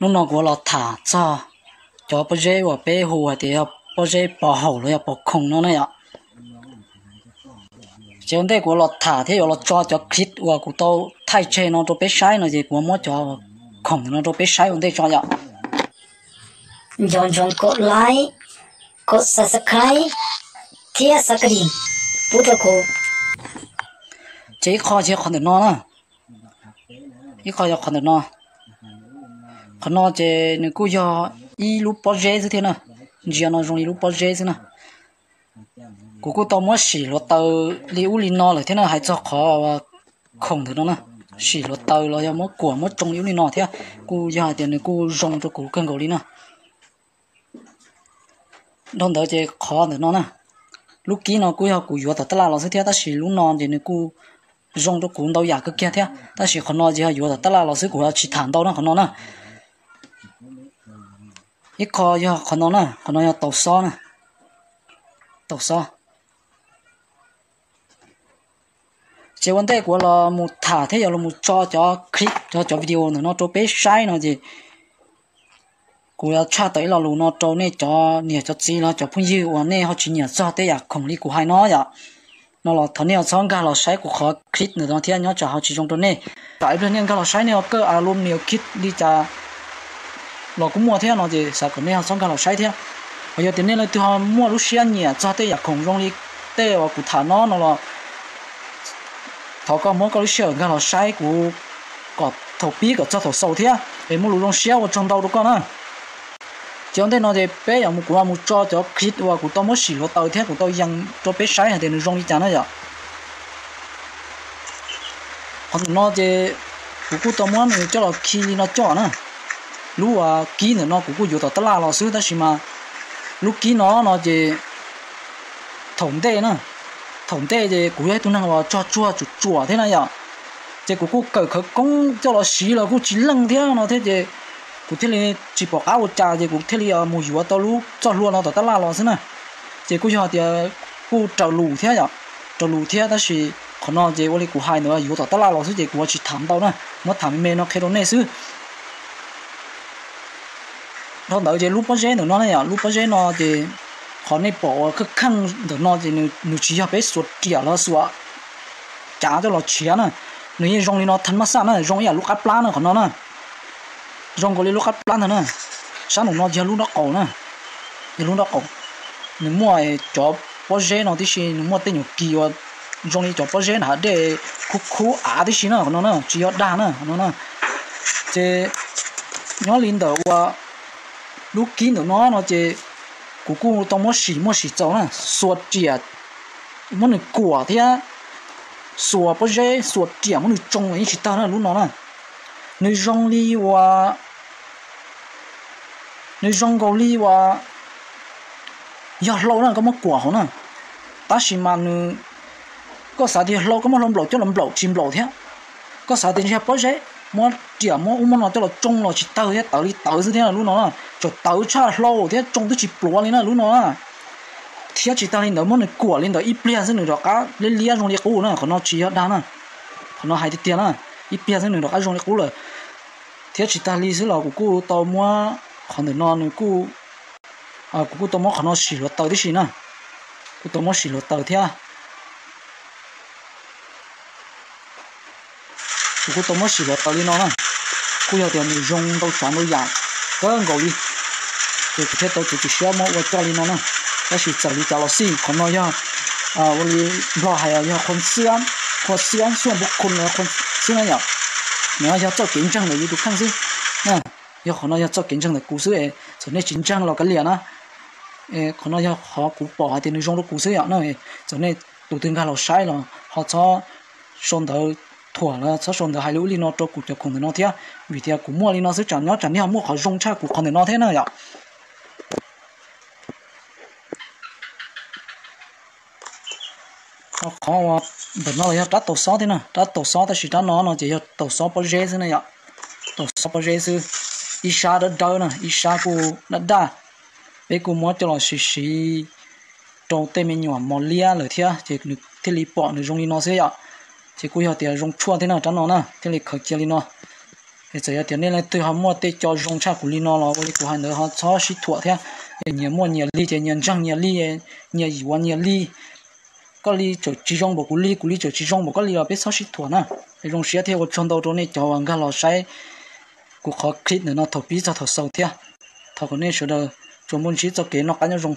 Hnub no kuv yuav los tham txog cov pob zeb uas peb hu hais tias yog pob zeb pos haum los yog pos khoom no na yom. Ces ua ntej kuv yuav los tham thiab yuav los tso cov clip uas kuv tau thaij tseg no rau peb saib no ces kuv yuav muab cov khoom no rau peb saib ua ntej tso yom. Nco ntsoov kom like, kom subscribe thiab xav kas dis pub rau kuv. Ces ib qho yog qhov ntawm no na. Ib qho yog qhov ntawm no. Qhov no ces nws kuj yog ib lub pob zeb xwb thiab na. Ntsia no zoo li lub pob zeb xwb na. Kuv kuj tau muab sim hluav taws li ub li no lawm thiab na, hais txog qhov khoom ntawm no na. Sim hluav taws los yog muab kuam muab tsoo li ub li no thiab kuj yog hais tias nws kuj zoo rau kuv kawg nkaus li na. Dhau ntawd ces qhov ntawm no na, lub kib no kuj yog kuv yuav tom tab laj los xwb thiab, tab sis lub no ces nws kuj zoo rau kuv ntau yam kawg kiag thiab, tab sis qhov no ces yog yuav tom tab laj los xwb, kuv tsis tham ntau na qhov no na. Ib qho yog qhov no na, qhov no yog tau xob na, tau xob. Ces ua ntej kuv los mus tham thiab yuav los mus tso cov clip, cov video ntawm no rau peb saib no ces kuv yuav tshaj tawm ib lo lus no rau nej cov niam cov txiv los cov phooj ywg uas nej ho tsis nyiam txog tej yam khoom li kuv hais no yom. No los thov nej ho txhob nkag los saib kuv qhov clip ntawm no thiab, nyob tsam ho tsis zoo rau nej. Tsam ib pliag nej nkag los saib nej ho kawj a lub nias khib li cas los kuj muaj thiab no ces xav kom nej ho txhob nkag los saib thiab. Ho yog tias nej leej twg ho muaj lub siab nyiam txog tej yam khoom zoo li tej uas kuv tham no no los thov koj muab koj lub sij hawm nkag los saib kuv kom thaum pib kom txog thaum xaus thiab es muaj lus zoo siab ua tsaug ntau rau koj na. Ces ua ntej no ces peb yuav mus, kuv yuav mus tso cov clip uas kuv tau muab sim hluav taws thiab kuv tau yees rau peb saib hais tias nws zoo li cas na yom. Qhov ntawm no ces kuv kuj tau muab nws coj los khi li no coj na. Lub uas kib ntawm no kuv kuj yuav tom tab laj los xwb tab sis mas lub kib no no ces thaum ntej na, thaum ntej ces kuv yog ib tug neeg uas tsog tsuag tsuam tsuam thiab na yom. Ces kuv kuj kawm khawv koob coj los siv los kuj tsis leej thiab no thiab ces kuv thiaj li tsis pom qab ua cas ces kuv thiaj li mus yuav tau lub txoj hlua no tom tab laj los xwb na. Ces kuj yog tias kuj raws lus thiab yom, raws lus thiab tab sis qhov no ces ua li kuv hais ntawd yuav tom tab laj los xwb ces kuv ua tsis tham ntau na, muab tham me me no qhia rau nej xwb. Dhau ntawd ces lub pob zeb ntawm no na yom, lub pob zeb no ces qhov nej pom uas kheej kheej ntawm no ces nws tsis yog peb xuas riam los xuas cav coj los tshiav na, nws yeej zoo li no tha maj xaj na, zoo ib yam lub qab plab na qhov no na. Zoo nkaus li lub qab plab ntag na. Sab nraum no yog lub nraub qaum na, yog lub nraub qaum. Nws muaj cov pob zeb no tib si, nws muaj tej nyuag kis uas zoo li cov pob zeb nram hav dej khub khub av tib si na qhov no na, tsis yog dag na qhov no na. Ces nyob li ntawm uas lub kib ntawm no no ces kuv kuj tau muab sim muaj sim txaus na, xuas riam muab nws kuam thiab xuas pob zeb xuas riam muab nws tsoo yeej tsis tawg na lub no na. Nws zoo li uas, nws zoo nkaus li uas yog hlau na koj muab kuam hauv na, tab sis mas nws, koj xav tias yog hlau koj muab hlau nplaum coj los nplaum tsis nplaum thiab. Koj xav tias ntshe yog pob zeb, muab riam muab ub muab no coj los tsoo los tsis tawg thiab, tawv li tawv xwb thiab lub no na. Tseem tawv tshaj hlau thiab tsoo twb tsis pluav li na lub no na. Thiab tsis tag li ntawd muab nws kuam li ntawd ib pliag xwb nws rov qab liab liab zoo li qub na, qhov no tsis yog dag na. Qhov no hais tiag tiag na, ib pliag xwb nws rov qab zoo li qub lawm. Thiab tsis tag li xwb los kuv kuj tau muab qhov ntawm no nws kuj, kuv kuj tau muab qhov no sim hluav taws tib si na. Kuj tau muab sim hluav taws thiab. Kuv kuj tau muab sim hluav taws li no na. Kuj yog tias nws zoo ntau tsav ntau yam kawg nkaus li, ces kuv thiaj tau txiav txim siab muab ua coj li no na. Tab sis txawm li cas los xij qhov no yog, ua li Nplog hais yog qhua xwb, qhua xwb xwb, qhua xwb na yom. Nws yog txoj kev ntseeg ntawm yus tus kheej xwb. Yog qhov no yog txoj kev ntseeg ntawm kuv xwb, txawm nej tsis ntseeg los kav liam na. Qhov no yog qhov kuv pom hais tias nws zoo rau kuv xwb yom. Txawm nej tus twg nkag los saib los ho txhob sau ntawv thuam los txhob sau ntawv hais li ub li no rau kuv cov khoom ntawm no thiab, vim tias kuv muaj li no xwb, tsam nyob tsam nej ho muaj qhov zoo tshaj kuv qhov ntawm no thiab na yom. Qhov ntawm no los yog rab taus xob thiab na, rab taus xob tab sis rab no no ces yog taus xob pob zeb xwb na yom. Taus xob pob zeb xwb, ib sab dawb dawb na, ib sab kuj daj daj. Peb kuj muab coj los siv siv rau tej me nyuam mos liab lawm thiab ces nws thiaj li pom nws zoo li no xwb yom. Ces kuj yog tias zoo tshuaj thiab na, rab no na thiaj li khaws cia li no. Es txawm yog tias nej leej twg ho muaj tej co zoo tshaj kuv li no los ua li kuv hais ntawd ho txhob sib thuam thiab. Nyias muaj nyias li ces nyias ntseeg nyias li, nyias yuav nyias li. Koj li txawm tsis zoo npaum kuv li, kuv li txawm tsis zoo npaum koj li los peb txhob sib thuam na. Zoo siab thiab ua tsaug ntau rau nej cov uas nkag los saib kuv qhov clip ntawm no thaum pib txog thaum xaus thiab. Thov kom nej sawv daws tsuas muaj ntsib txoj kev noj qab nyob zoo.